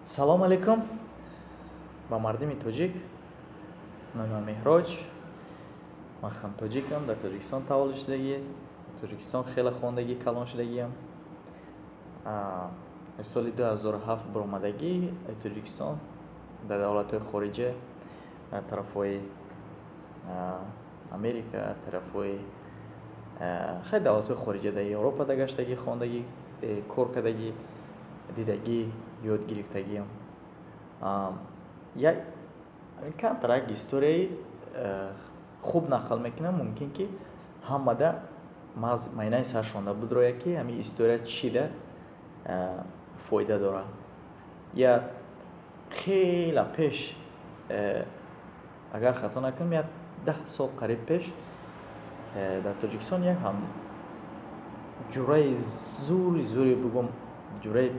Салом алейкум ба мардими тоҷик. Номи ман Меҳроҷ. Ман ҳам тоҷикам, дар Тоҷикистон таваллуд шудагӣ, дар Тоҷикистон хеле хондагӣ, калон шудагиам. Соли 2007 баромадагӣ аз Тоҷикистон, дар давлатҳои хориҷа, тарафҳои Америка, тарафҳои хеле давлатҳои хориҷа, дар Европа гаштагӣ, хондагӣ, кор кардагӣ, дидагӣ, ёд гирифтагиам. Як камтар як историяи хуб нақл мекунам, мумкин ки ҳамада майнаи саршонда бидрояд, ки ҳамин история чида фоида дорад. Я хела пеш, агар хато накунам, як 10 сол қариб пеш дар Тоҷикистон як ҳам ҷураи зури зури бигӯм, ҷураи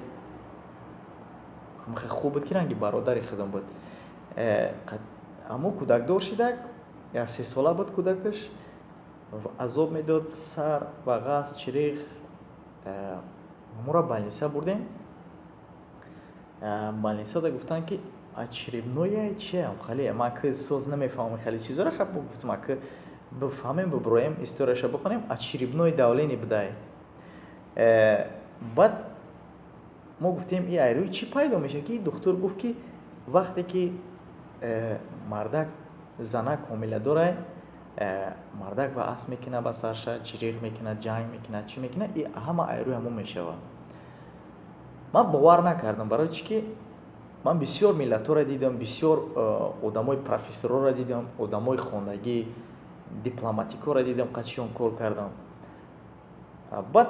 хеле хуб буд, ки ранги бародари худам буд. Ҳамо кӯдакдор шидак, як 3 сола буд кӯдакаш, азоб медод, сар ва ғаз, чириғ. Моро больница бурдем. Больницада гуфтанд, ки очередное чи хеле ман ки соз намефаҳмам хеле чизоро. Хаб, гуфтам, аки бифаҳмем, биброем, историяша бихонем. Очередное давление будай. Баъд мо гуфтем, и айрӯи чӣ пайдо мешавад? Ки духтур гуфт, ки вақте ки мардак, занак ҳомиладорай, мардак ва асп мекунад ба сарша, чириғ мекунад, ҷанг мекунад, чӣ мекунад, и ҳама айрӯи ҳамон мешавад. Ман бовар накардам. Барои чӣ ки ман бисёр миллатҳоро дидам, бисёр одамои профессорҳоро дидам, одамои хондагӣ, дипломатикҳоро дидам, қачиён кор кардам. Баъд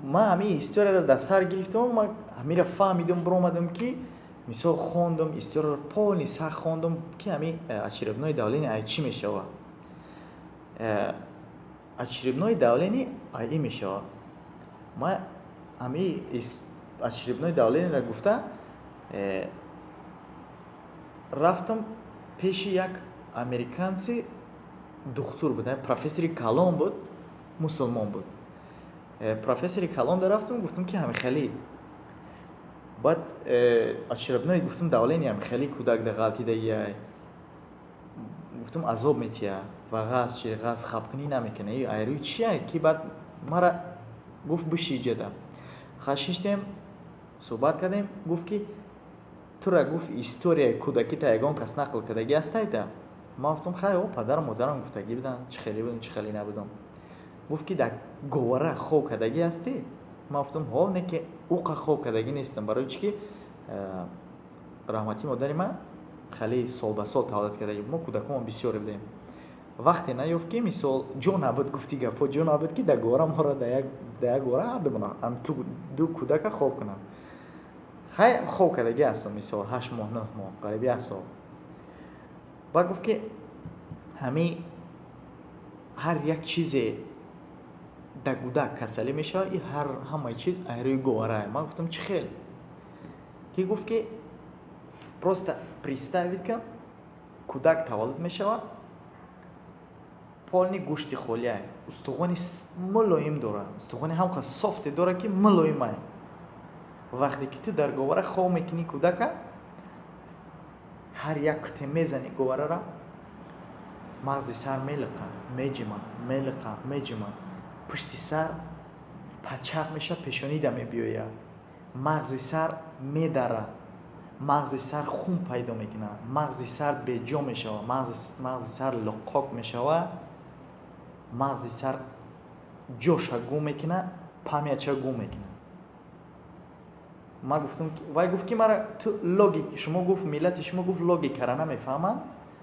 ман ҳамин историяро дар сар гирифтам, ман ҳаминро фаҳмидам, биромадам, ки мисол хондам, историяро полный сахт хондам, ки ҳамин очередное давление ай чӣ мешавад. Очередное давление ай ин мешавад. Ман ҳамин очередное давлениеро гуфта рафтам пеши як американци, духтур буд, профессори калон буд, мусулмон буд. Профессори калон рафтам, гуфтам, ки ҳамин хеле баъд очередное, гуфтам, давление ҳамин хеле кӯдак да ғалтидагиай, гуфтам, азоб метиҳад ва ғаз чи ғаз хабкунӣ намекунад, и айрӯи чия? Ки баъд мара гуфт: «Биши иҷада». Ха, шиштем, суҳбат кардем. Гуфт, ки тура, гуфт, историяи кӯдакита ягон кас нақл кардагӣ астайда? Ман гуфтам: «Хай, о, падару модарам гуфтагӣ буданд, чӣ хеле будам, чӣ хеле набудам». Гуфт, ки дар говара хоб кардагӣ ҳастӣ? Ман гуфтам: «Ҳо, не ки уқа хоб кардагӣ нестам». Барои чӣ ки раҳматии модари ман хеле сол ба сол таваллуд кардагӣ, мо кӯдаконмон бисёре будем, вақте наёфт, ки мисол ҷо набуд, гуфти гапҳо, ҷо набуд, ки дар говара моро дар як гора ҳардумона ду кӯдака хоб кунам. Хай, хоб кардагӣ ҳастам, мисол 8 моҳ, 9 моҳ, қариби як сол. Баъд гуфт, ки ҳамин ҳар як чизе дар кӯдак касалӣ мешавад, и ҳамаи чиз айрӯи говарае. Ман гуфтам: «Чӣ хел?» Ки гуфт, ки просто представить кун, кӯдак таваллуд мешавад, полный гӯшти холиай, устухони мулоим дорад, устухони ҳамқа софте дорад, ки мулоимай. Вақте ки ту дар говара хоб мекунӣ кӯдака, ҳар як куте мезани говарара, мағзи сар мелиқа, меҷима, мелиқа, меҷима, пушти сар пачақ мешавад, пешонида мебиёяд, мағзи сар медара, мағзи сар хун пайдо мекунад, мағзи сар беҷо мешавад, мағзи сар луққок мешавад, мағзи сар ҷоша гум мекунад, памятша гум мекунад. Ман гуфтам, вай гуфт, ки мара ту логик шумо, гуфт, миллати шумо, гуфт, логикара намефаҳманд.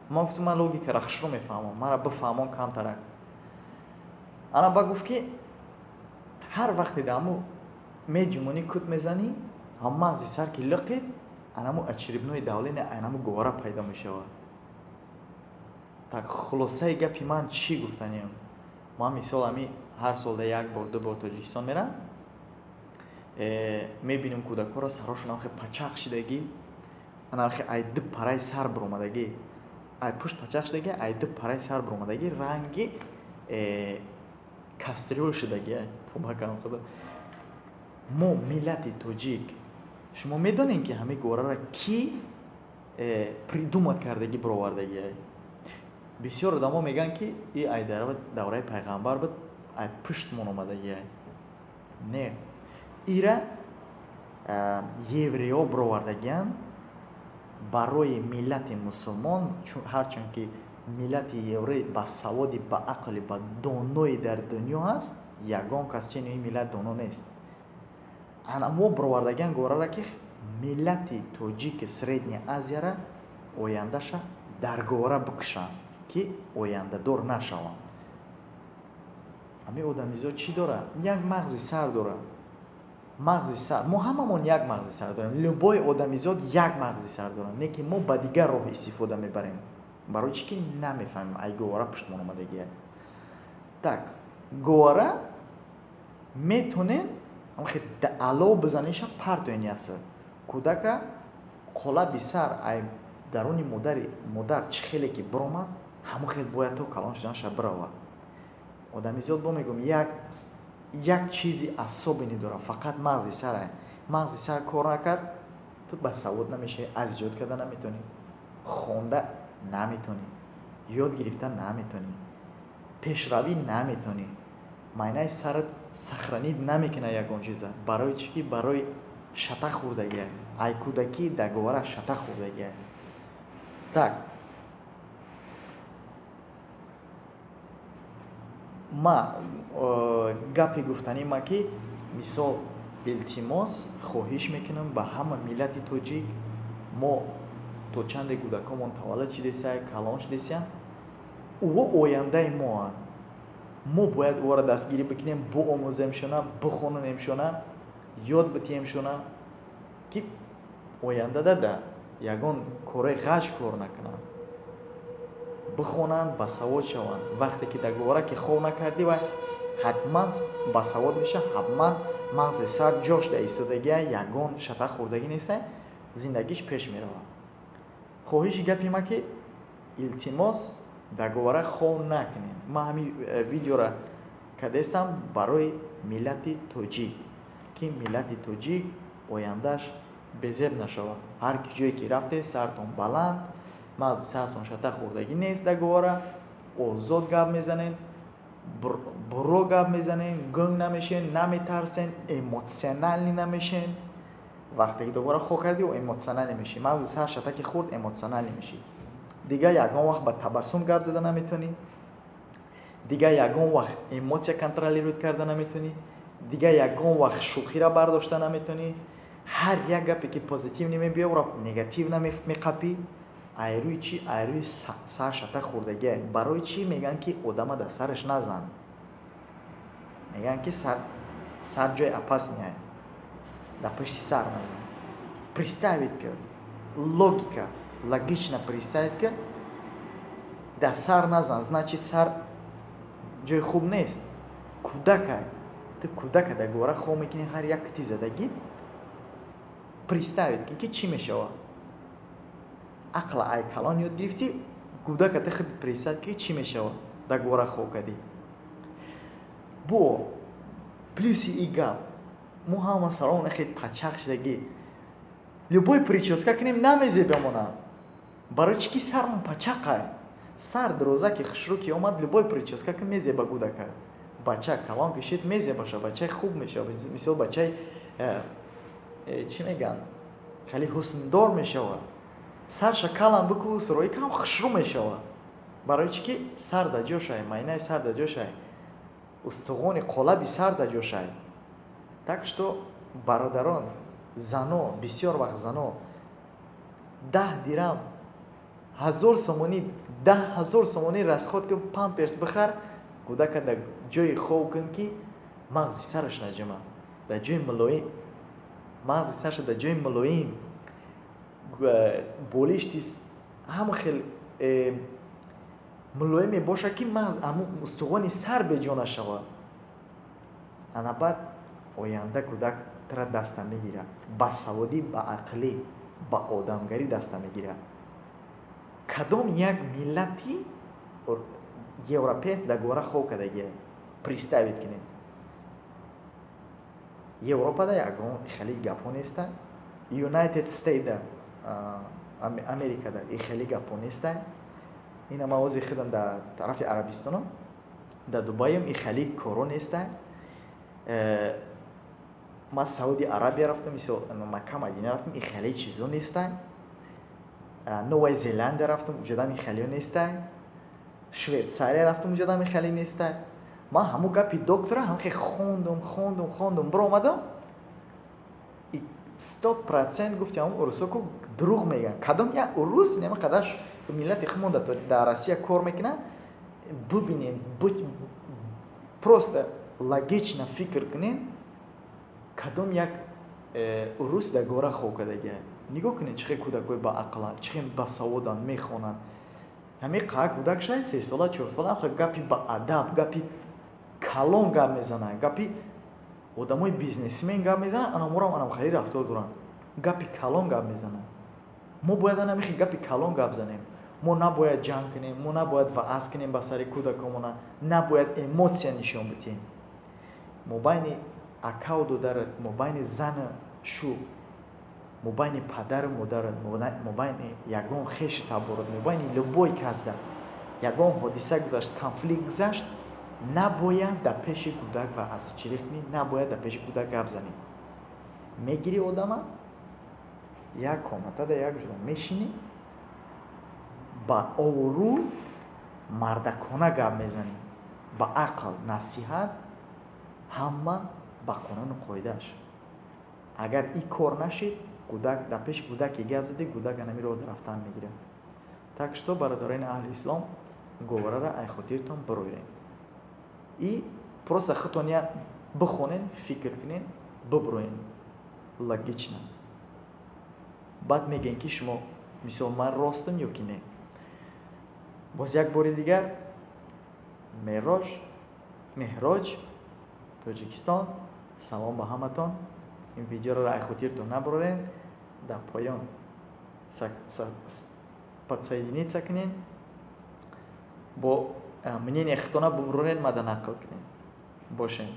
Ман гуфтам: «Ман логикара хушрӯ мефаҳмам, мара бифаҳмон камтарак». Ана ба гуфт, ки ҳар вақте даму меҷумонӣ, кут мезанӣ, ҳам мағзи сар ки лиқид, анаму очередное давление анаму говара пайдо мешавад. Так, хулосаи гапи ман чӣ гуфтаниям? Ман мисол ҳами ҳар сол да як бор, ду бор Тоҷикистон мерам, мебинем кӯдакҳоро, сарошон ҳамхе пачақ шидагӣ, анахе ай ду параи сар биромадагӣ, ай пушт пачақ шидагӣ, ай ду параи сар биромадагӣ, ранги кастрюл шидагӣ. Тубакам худо, мо миллати тоҷик. Шумо медонед, ки ҳамин говораро ки придумать кардагӣ, бировардагӣ? Бисёр одамо мегӯянд, ки и ай давраи пайғамбар буд, ай пуштмон омадагӣ. Не, ира евреҳо бировардагианд барои миллати мусулмон. Ҳарчанд ки миллати еврей ба саводи, ба ақли, ба донои дар дунё ҳаст, ягон кас чени ин миллат доно нест. Ана мо бировардагиан говораро, ки миллати тоҷики Средняя Азияра ояндаша дар говора бикушанд, ки ояндадор нашаванд. Ҳамин одамизод чӣ дорад? Як мағзи сар дорад. Мағзи сар, мо ҳамамон як мағзи сар дорем, любой одамизод як мағзи сар дорад, не ки мо ба дигар роҳ истифода мебарем. Барои чӣ ки намефаҳмем, ай говора пуштмон омадагия. Так, говора метонен ало бизанеша, партоен яса кӯдака. Қолаби сар ай даруни модари модар чӣ хеле ки биромад, ҳамон хел бояд то калон шуданаша биравад. Одамизод, бо мегӯм, як чизи особенный дорад, фақат мағзи сара. Мағзи сар кор накард, ту ба савод намешавӣ, азёд карда наметонӣ, хонда наметонӣ, ёд гирифта наметонӣ, пешравӣ наметонӣ. Майнаи сарат сохранить намекунад ягон чиза. Барои чӣ ки барои шата хӯрдагия, ай кӯдакӣ дар говара шата хӯрдагия. Так, ма гапи гуфтанӣ ма ки, мисол, илтимос, хоҳиш мекунам ба ҳама миллати тоҷик: мо то чанде кӯдакомон таваллуд шудесия, калон шудесиянд, ӯ ояндаи моанд. Мо бояд ӯро дастгирӣ бикунем, биомӯземшона, бихононемшона, ёд битиҳемшона, ки оянда дада ягон кораи ғаҷ кор накунанд, бихонанд, басавод шаванд. Вақте ки дар говора ки хоб накардӣ, вай ҳатман басавод мешавад, ҳатман мағзи сар ҷош дар истодагия, ягон шата хӯрдагӣ неста, зиндагиш пеш меравад. Хоҳиши гапи ма ки, илтимос, дар говора хов накунем. Ман ҳамин видеора кардастам барои миллати тоҷик, ки миллати тоҷик ояндааш безеб нашавад. Ҳар ки ҷое ки рафте, сартон баланд, мағзи сартон шата хӯрдагӣ нест, дар говора озод гап мезанед, буро гап мезанед, гӯнг намешен, наметарсен, эмоциональный намешен. Вақте ки говора хо кардӣ, эмоциональный мешӣ. Мағзи сар шата ки хӯрд, эмоциональный мешӣ, дигар ягон вақт ба табассум гап зада наметонӣ, дигар ягон вақт эмоция контролировать карда наметонӣ, дигар ягон вақт шӯхиро бардошта наметонӣ. Ҳар як гапе ки позитивный мебиё, ӯро негативно меқапӣ. Айрӯи чӣ? Айрӯи сар шата хӯрдагия. Барои чӣ мегӯянд, ки одама дар сараш назан? Мегӯянд, ки сар ҷои опасный, дар пашти сар назан. Представить ки, логика, логично представить ки, дар сар назан, значит, сар ҷои хуб нест. Кӯдака, ту кӯдака дар гора хоб мекунӣ, ҳар як кити задагӣ. Представить ки чӣ мешавад? Ақла ай калон ёд гирифтӣ, кӯдака ту худ представить ки чӣ мешавад, дар гора хоб кардӣ. Бо плюси и гап, мо ҳама саромон хел пачақ шудагӣ, любой прическа кунем, намезебамонад. Барои чӣ ки сармон пачақай. Сар дуроза ки хушрӯ ки омад, любой прическа ки, мезеба кӯдака. Бача калон кишид, мезебаша, бачаи хуб мешавад. Мисол, бачаи чӣ мегӯянд, хеле ҳусндор мешавад. Сарша калам бику, сурои кам хушрӯ мешавад. Барои чӣ ки сар да ҷошай, майнаи сар да ҷошай, устухони қолаби сар да ҷошай. Так что, бародарон, зано, бисёр вақт зано 10 дирам, 1000 сомонӣ, 10 000 сомонӣ расход кун, памперс бихар, кӯдака дар ҷои хоб кун, ки мағзи сараш наҷима, дар ҷои мулоим, мағзи сарша дар ҷои мулоим, болишти ҳама хел мулоиме бошад, ки мағз, ҳамун устухони сар беҷо нашавад. Ана баъд оянда кӯдак тара даста мегирад, ба саводӣ, ба ақлӣ, ба одамгарӣ даста мегирад. Кадом як миллати европеец дар гора хоб кардагия? Представить кунед, Европада ягон хеле гапҳо неста. United States, Америкада и хеле гапо нестай. Ина ман ози худам дар тарафи Арабистонам, дар Дубайам, и хеле коро нестай. Ман Сауди Арабия рафтам, мисол, Макка, Мадина рафтам, и хеле чизо нестай. Новая Зеландия рафтам, уҷадам и хеле нестай. Швейтсария рафтам, уҷадам и хеле нестай. Ман ҳамун гапи доктора ҳам хондум, хондум, хондум, биромадам, 100% гуфти ҳамун урусо ку дурӯғ мегӯянд. Кадом як урус нема қадар миллати худмон дар Россия кор мекунанд, бубинем, просто логично фикр кунем, кадом як урус дар гора хоб кардагия? Нигоҳ кунед, чӣ хел кӯдакҳои баақланд, чӣ хел басаводанд, мехонанд. Ҳамин қаа кӯдак шояд 3 сола, 4 сола гапи баадаб, гапи калон гап мезанад, гапи одамои бизнесмен гап мезананд. Анаморам анам хеле рафтор доранд, гапи калон гап мезананд. Мо бояд анамихи гапи калон гап занем. Мо набояд ҷанг кунем, мо набояд ваъз кунем ба сари кӯдакомона, набояд эмоция нишон бидиҳем. Мобайни акаву додарат, мобайни зану шу, мобайни падару модарат, мобайни ягон хеши таборат, мобайни любой касда ягон ҳодиса гузашт, конфликт гузашт, набояд дар пеши кӯдак ваъзчирӣ кунӣ, набояд дар пеши кӯдак гап занӣ. Мегирӣ одама, як комнатада, як ҷода мешинӣ, ба обрӯ, мардакона гап мезанӣ, ба ақл, насиҳат, ҳама ба қонуну қоидааш. Агар ин кор нашид, кӯдак, дар пеши кӯдаке гап задӣ, кӯдак анами роҳ рафтан мегирад. Так что, бародарони аҳли ислом, говораро ай хотиртон бироирем и просто худтон я бихонен, фикр кунен, биброен логично. Баъд мегӯем, ки шумо, мисол, ман ростам ё ки не. Боз як бори дигар, Мероҷ, Меҳроҷ, Тоҷикистон, салом ба ҳаматон. Ин видеоро ай хотиртон набарорен, дар поён подсоединиться кунед, бо мнение худтона бубурорен, мада нақл кунед. Бошен.